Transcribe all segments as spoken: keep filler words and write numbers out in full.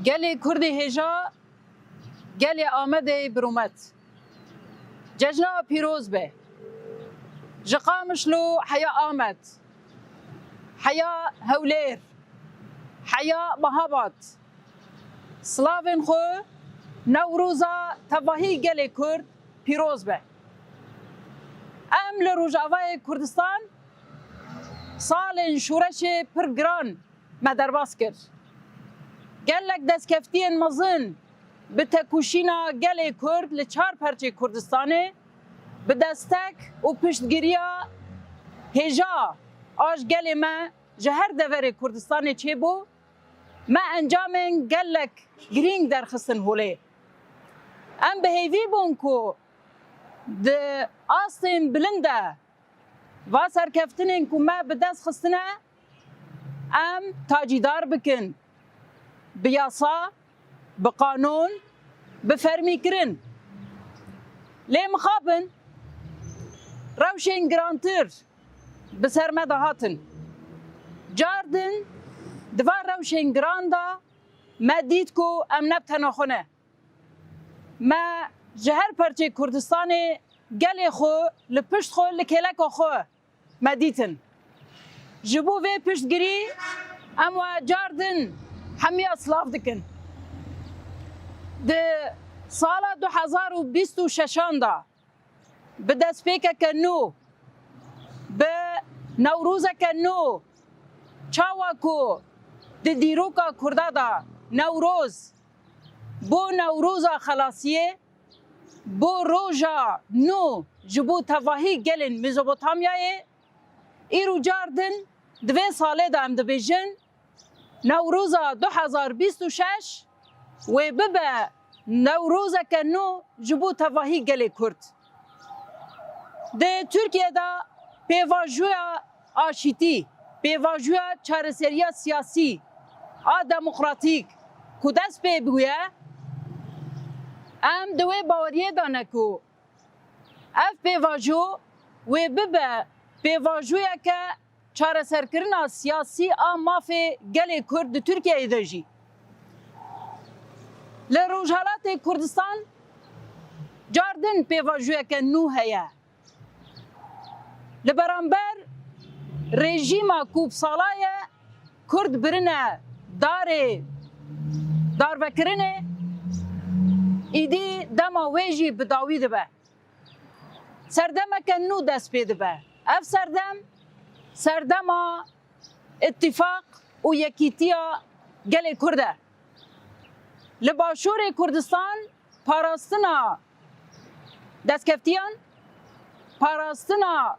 Gelê Kurdê hêja, gelê Amedê birûmet. Cejna pîroz be. Ji Qamişlo heya Amed, heya Hewlêr, heya Mehabad. Silavên xwe, Newroza tevahî gelê Kurd pîroz be. Em li Rojavayê Kurdistan salên şoreşê pir giran me derbas kir. Gelek destkeftiyên mezin bi tekoşîna gelê Kurd li çar perçê Kurdistanê, bi destek û piştgiriya hêja a ji gelê me ji her deverê Kurdistanê çêbû, me encamên gelek girîng derxistin holê. Em bi hêvî bûn ku di astên bilind de va serkeftinên ku me bi dest xistine, em tacîdar bikin, bi yasa, bi qanûn, bi fermîkirin. Lê mixabin rewşên girantir bi ser me de hatin. Car din di van rewşên giran de me dît ku em ne bi tena xwe ne. Me ji her perçê Kurdistanê gelê xwe li pişt xwe, li kêleka xwe me dîtin. Ji bo vê piştgirî em we car din hemiya silav dikin. Di sala du hezar û bîst û şeşan de bi destpêkeke nû, bi Newrozeke nû, çawa ku di dîroka Kurda de Newroz bû Newroza xelasiyê, bû roja nû ji bo tevahî gelên Mezopotamyayê, îro car din di vê salê de em dibêjin, Newroza du hezar bîst û şeş wê bibe Newrozeke nû ji bo tevahî gelê Kurd. Di Tirkiye de pêvajoya aşîtî, pêvajoya çareseriya siyasî a demokratîk ku dest pê bûye, em di wê baweriyê de ne ku ev pêvajo wê bibe pêvajoyeke çareserkirina siyasî a mafê gelê Kurd di Tirkiyeyê de jî. Li Rojhelatê Kurdistan car din pêvajoyeke nû heye. Li beramber rejîma ku bi sala ye Kurd birine darê darvekirinê, îdî dema wê jî bi dawî dibe. Serdemeke nû dest pê dibe. Ev serdem, serdema îtîfaq û yekîtiya gelê Kurd e. Li Başûrê Kurdistan parastina destkeftiyan, parastina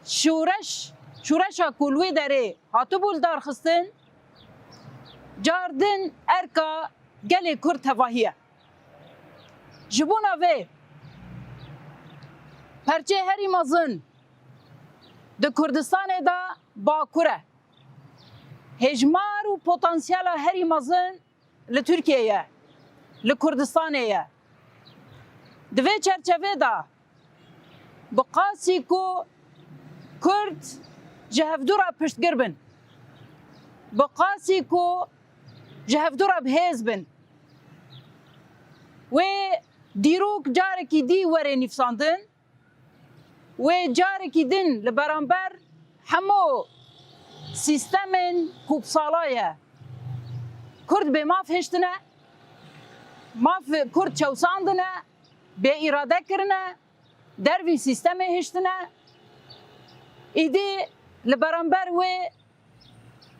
şoreş, şoreşa ku li wê derê hatibû lidarxistin, car din erka gelê Kurd tevahî ye. Ji bona vê, perçê herî mezin di Kurdistanê de Bakur e. Hejmar û potansiyela herî mezin li Tirkiyeyê ye, li Kurdistanê ye. Di vê çerçevê de, bi qasî ku Kurd ji hevdû re piştgir bin, bi qasî ku ji hevdû re bi hêz bin, wê dîrok carekî dî were nivîsandin, wê carekî din li beramber hemû sîstemên ku bi sala ye Kurd bê maf hiştine, maf Kurd çewsandine, bê îrade kirine, dervî sîstemê hiştine, îdî li beramber wê,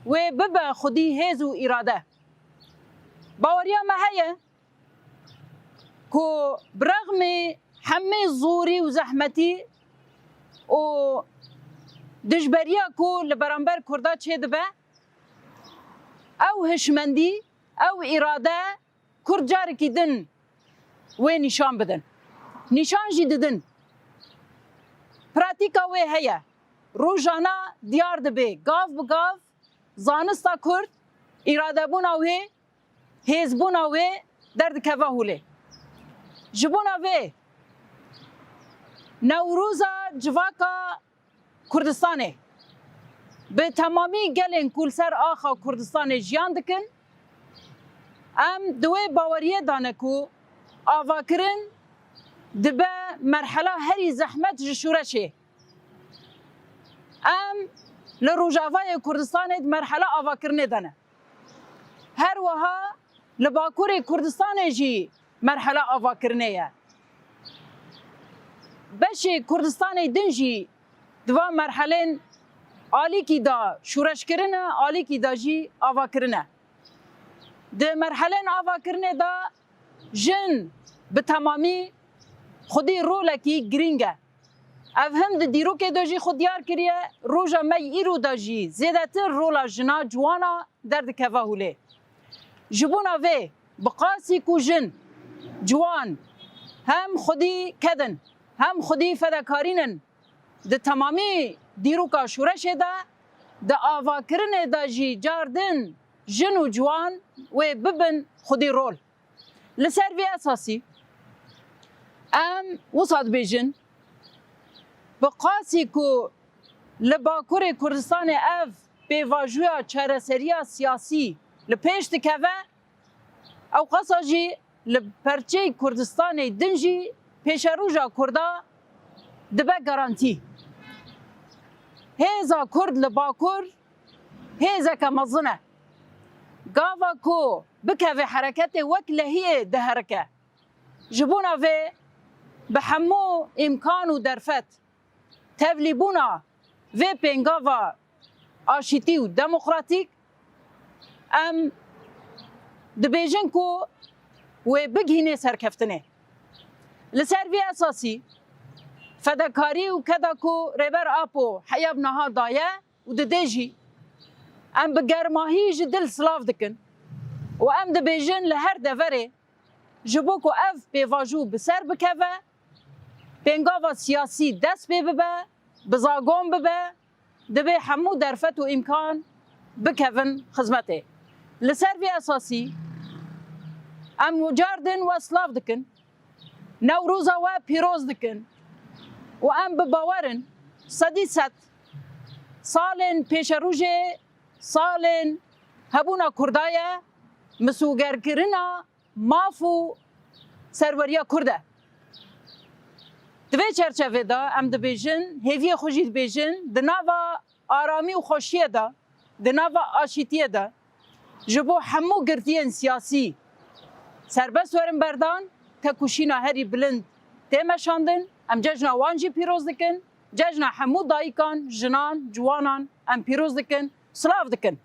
wê bibe xwedî hêz û îrade. Baweriya me heye ku bi rexmê hemê zorî û zehmetî û dijberiya ku li beramber Kurda çêdibe, ew hişmendî, ew îrade Kurd carekî din wê nîşan bidin. Nîşan jî didin. Pratîka wê heye. Rojana diyar dibe, gav bi gav zanista Kurd, îradebûna wê, hêzbûna wê derdikeve holê. Ji bona vê, Newroza civaka Kurdistanê, Bi temamî gelên ku li ser axa Kurdistanê jiyan dikin, em di wê baweriyê de ne ku avakirin dibe merhela herî zehmet ji şûreşê. Em li Rojavayê Kurdistanê di merhela avakirinê de ne. Her wiha li Bakurê Kurdistanê jî merhela avakirinê ye. Beşê Kurdistanê din jî di van merhelên alîkî de şûreş kirine, alîkî de jî ava kirine. Di merhelên ava kirinê de jin bi temamî xwedî rolekî girîng e. Ev him di dîrokê de jî xwe diyar kiriye, roja me yî îro de jî zêdetir rola jina ciwana derdikeve holê. Ji bona vê, bi qasî ku jin, ciwan hem xwedî kedin, hem xwedî fedekarîn in, di temamî dîroka şoreşê de, di avakirinê de jî car din jin û ciwan wê bibin xwedî rol. Li ser vê esasî em wisa dibêjin, bi qasî ku li Bakurê Kurdistanê ev pêvajoya çareseriya siyasî li pêş dikeve, ew qasa jî li perçeyê Kurdistanê din jî pêşeroja Kurda dibe garantî. Hêza Kurd li Bakur hêzeke mezin e. Gava ku bikeve hereketê wek lehiyê diherike. Ji bona vê bi hemû îmkan û derfet tevlîbûna vê pêngava aşîtî û demokratîk em dibêjin ku wê bigihînê serkeftinê. Li ser vê esasî fedekarî û keda ku Rêber Apo heya bi niha daye û dide jî, em bi germahî ji dil silav dikin û em dibêjin li her deverê ji bo ku ev pêvajo bi ser bikeve, pêngava siyasî dest pê bibe, bi zagon bibe, divê hemû derfet û îmkan bikevin xizmetê. Li ser vê esasî em car din we silav dikin, Newroza we pîroz dikin û em bi bawer in sedî sed salên pêşerojê salên hebûna Kurda ye, misûgerkirina maf û serweriya Kurd e. Di vê çerçevê de em dibêjin, hêviyê xwe jî dibêjin, di nava aramî û xweşiyê de, di nava aşîtiyê de, ji bo hemû girtiyên siyasî serbest werin berdan, tekoşîna herî bilind tê meşandin. Em cejna wan jî pîroz dikin, cejna hemû dayikan, jinan, ciwanan em pîroz dikin, silav dikin.